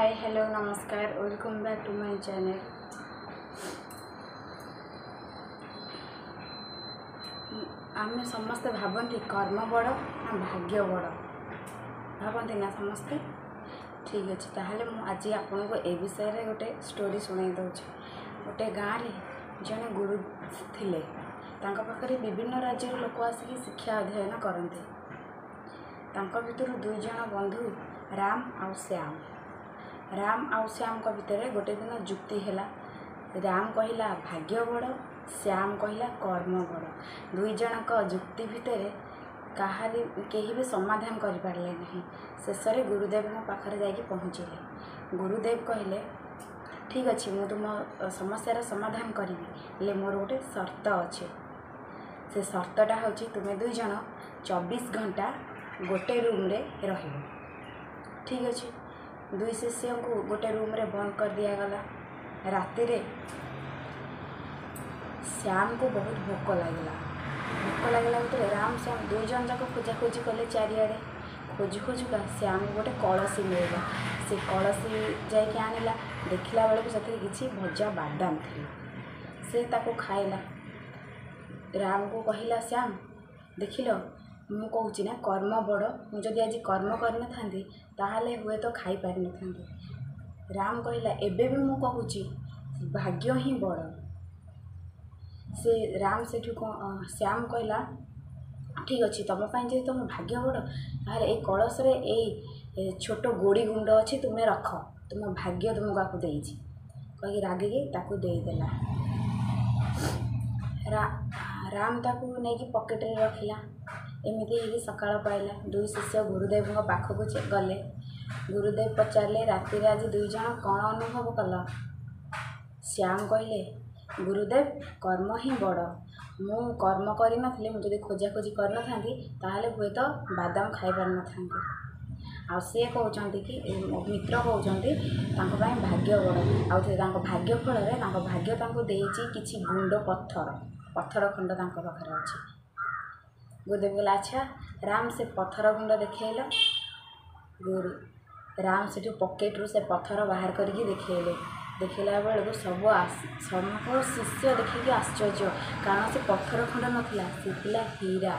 ହାଏ, hello, ନମସ୍କାର। Welcome back to my channel. ଆମେ ସମସ୍ତେ ଭାବନ୍ତି କର୍ମ ବଡ଼ ନା ଭାଗ୍ୟ ବଡ଼? ଭାବନ୍ତି ନା ସମସ୍ତେ? ଠିକ୍ ଅଛି, ତାହେଲେ ମୁଁ ଆଜି ଆପଣଙ୍କୁ ଏ ବିଷୟରେ ଗୋଟେ ଷ୍ଟୋରି ଶୁଣାଇ ଦେଉଛି। ଗୋଟେ ଗାଁରେ ଜଣେ ଗୁରୁ ଥିଲେ। ତାଙ୍କ ପାଖରେ ବିଭିନ୍ନ ରାଜ୍ୟର ଲୋକ ଆସିକି ଶିକ୍ଷା ଅଧ୍ୟୟନ କରନ୍ତି। ତାଙ୍କ ଭିତରୁ ଦୁଇ ଜଣ ବନ୍ଧୁ, ରାମ ଆଉ ଶ୍ୟାମ। ରାମ ଆଉ ଶ୍ୟାମଙ୍କ ଭିତରେ ଗୋଟେ ଦିନ ଯୁକ୍ତି ହେଲା। ରାମ କହିଲା ଭାଗ୍ୟ ବଡ଼, ଶ୍ୟାମ କହିଲା କର୍ମ ବଡ଼। ଦୁଇ ଜଣଙ୍କ ଯୁକ୍ତି ଭିତରେ କାହାରି କେହି ବି ସମାଧାନ କରିପାରିଲେ ନାହିଁ। ଶେଷରେ ଗୁରୁଦେବଙ୍କ ପାଖରେ ଯାଇକି ପହଞ୍ଚିଲେ। ଗୁରୁଦେବ କହିଲେ, ଠିକ୍ ଅଛି, ମୁଁ ତୁମ ସମସ୍ୟାର ସମାଧାନ କରିବି, ହେଲେ ମୋର ଗୋଟେ ସର୍ତ୍ତ ଅଛି। ସେ ସର୍ତ୍ତଟା ହେଉଛି ତୁମେ ଦୁଇ ଜଣ 24 ଘଣ୍ଟା ଗୋଟେ ରୁମ୍ରେ ରହିବ। ଠିକ୍ ଅଛି। ଦୁଇ ଶିଷ୍ୟଙ୍କୁ ଗୋଟେ ରୁମ୍ରେ ବନ୍ଦ କରିଦିଆଗଲା। ରାତିରେ ଶ୍ୟାମକୁ ବହୁତ ଭୋକ ଲାଗିଲା। ଭୋକ ଲାଗିଲା ଭିତରେ ରାମ ଶ୍ୟାମ ଦୁଇ ଜଣ ଯାକ ଖୋଜାଖୋଜି କଲେ ଚାରିଆଡ଼େ। ଖୋଜୁ ଖୋଜୁକା ଶ୍ୟାମକୁ ଗୋଟେ କଳସୀ ମିଳିଲା। ସେ କଳସୀ ଯାଇକି ଆଣିଲା। ଦେଖିଲା ବେଳକୁ ସେଥିରେ କିଛି ଭଜା ବାଦାମ ଥିଲା। ସେ ତାକୁ ଖାଇଲା। ରାମକୁ କହିଲା, ଶ୍ୟାମ, ଦେଖିଲ, ମୁଁ କହୁଛି ନା କର୍ମ ବଡ଼। ମୁଁ ଯଦି ଆଜି କର୍ମ କରିନଥାନ୍ତି, ତାହେଲେ ହୁଏତ ଖାଇପାରିନଥାନ୍ତି। ରାମ କହିଲା, ଏବେ ବି ମୁଁ କହୁଛି ଭାଗ୍ୟ ହିଁ ବଡ଼। ସେ ରାମ ସେଠୁ କ'ଣ, ଶ୍ୟାମ କହିଲା, ଠିକ୍ ଅଛି, ତୁମ ପାଇଁ ଯଦି ତୁମ ଭାଗ୍ୟ ବଡ଼, ତାହେଲେ ଏଇ କଳସରେ ଏଇ ଛୋଟ ଗୋଡ଼ି ଗୁଣ୍ଡ ଅଛି, ତୁମେ ରଖ, ତୁମ ଭାଗ୍ୟ ତୁମକୁ ଆକୁ ଦେଇଛି। କହିକି ରାଗିକି ତାକୁ ଦେଇଦେଲା। ରାମ ତାକୁ ନେଇକି ପକେଟରେ ରଖିଲା। ଏମିତି ହେଇକି ସକାଳ ପାଇଲା। ଦୁଇ ଶିଷ୍ୟ ଗୁରୁଦେବଙ୍କ ପାଖକୁ ଗଲେ। ଗୁରୁଦେବ ପଚାରିଲେ, ରାତିରେ ଆଜି ଦୁଇ ଜଣ କ'ଣ ଅନୁଭବ କଲ? ଶ୍ୟାମ କହିଲେ, ଗୁରୁଦେବ, କର୍ମ ହିଁ ବଡ଼। ମୁଁ କର୍ମ କରିନଥିଲେ, ମୁଁ ଯଦି ଖୋଜାଖୋଜି କରିନଥାନ୍ତି, ତାହେଲେ ହୁଏତ ବାଦାମ ଖାଇପାରିନଥାନ୍ତି। ଆଉ ସିଏ କହୁଛନ୍ତି କି ମିତ୍ର କହୁଛନ୍ତି ତାଙ୍କ ପାଇଁ ଭାଗ୍ୟ ବଡ଼, ଆଉ ସେ ତାଙ୍କ ଭାଗ୍ୟ ଫଳରେ ତାଙ୍କ ଭାଗ୍ୟ ତାଙ୍କୁ ଦେଇଛି କିଛି ଗୁଣ୍ଡ ପଥର, ପଥର ଖଣ୍ଡ ତାଙ୍କ ପାଖରେ ଅଛି। ଗୁରୁଦେବ କହିଲେ, ଆଚ୍ଛା ରାମ, ସେ ପଥର ଗୁଣ୍ଡ ଦେଖେଇଲ। ଗୁରୁ ରାମ ସେଠୁ ପକେଟରୁ ସେ ପଥର ବାହାର କରିକି ଦେଖେଇଲେ। ଦେଖିଲା ବେଳକୁ ସବୁ ସବୁ ଶିଷ୍ୟ ଦେଖିକି ଆଶ୍ଚର୍ଯ୍ୟ, କାରଣ ସେ ପଥର ଖଣ୍ଡ ନଥିଲା, ସେ ଥିଲା ହୀରା।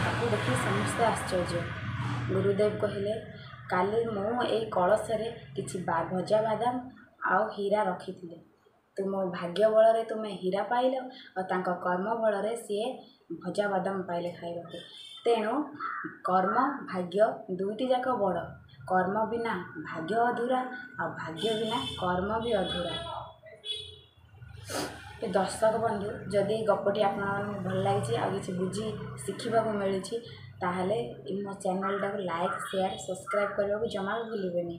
ତାକୁ ଦେଖି ସମସ୍ତେ ଆଶ୍ଚର୍ଯ୍ୟ। ଗୁରୁଦେବ କହିଲେ, କାଲି ମୁଁ ଏଇ କଳସରେ କିଛି ଭଜା ବାଦାମ ଆଉ ହୀରା ରଖିଥିଲି। ତୁମ ଭାଗ୍ୟ ବଳରେ ତୁମେ ହୀରା ପାଇଲ, ଆଉ ତାଙ୍କ କର୍ମ ବଳରେ ସିଏ ଭଜା ବାଦାମ ପାଇଲେ ଖାଇବାକୁ। ତେଣୁ କର୍ମ ଭାଗ୍ୟ ଦୁଇଟି ଯାକ ବଡ଼। କର୍ମ ବିନା ଭାଗ୍ୟ ଅଧୁରା, ଆଉ ଭାଗ୍ୟ ବିନା କର୍ମ ବି ଅଧୁରା। ଦର୍ଶକ ବନ୍ଧୁ, ଯଦି ଏଇ ଗପଟି ଆପଣମାନଙ୍କୁ ଭଲ ଲାଗିଛି ଆଉ କିଛି ବୁଝି ଶିଖିବାକୁ ମିଳିଛି, ତାହେଲେ ମୋ ଚ୍ୟାନେଲଟାକୁ ଲାଇକ୍, ସେୟାର, ସବସ୍କ୍ରାଇବ୍ କରିବାକୁ ଜମା ବି ଭୁଲିବେନି।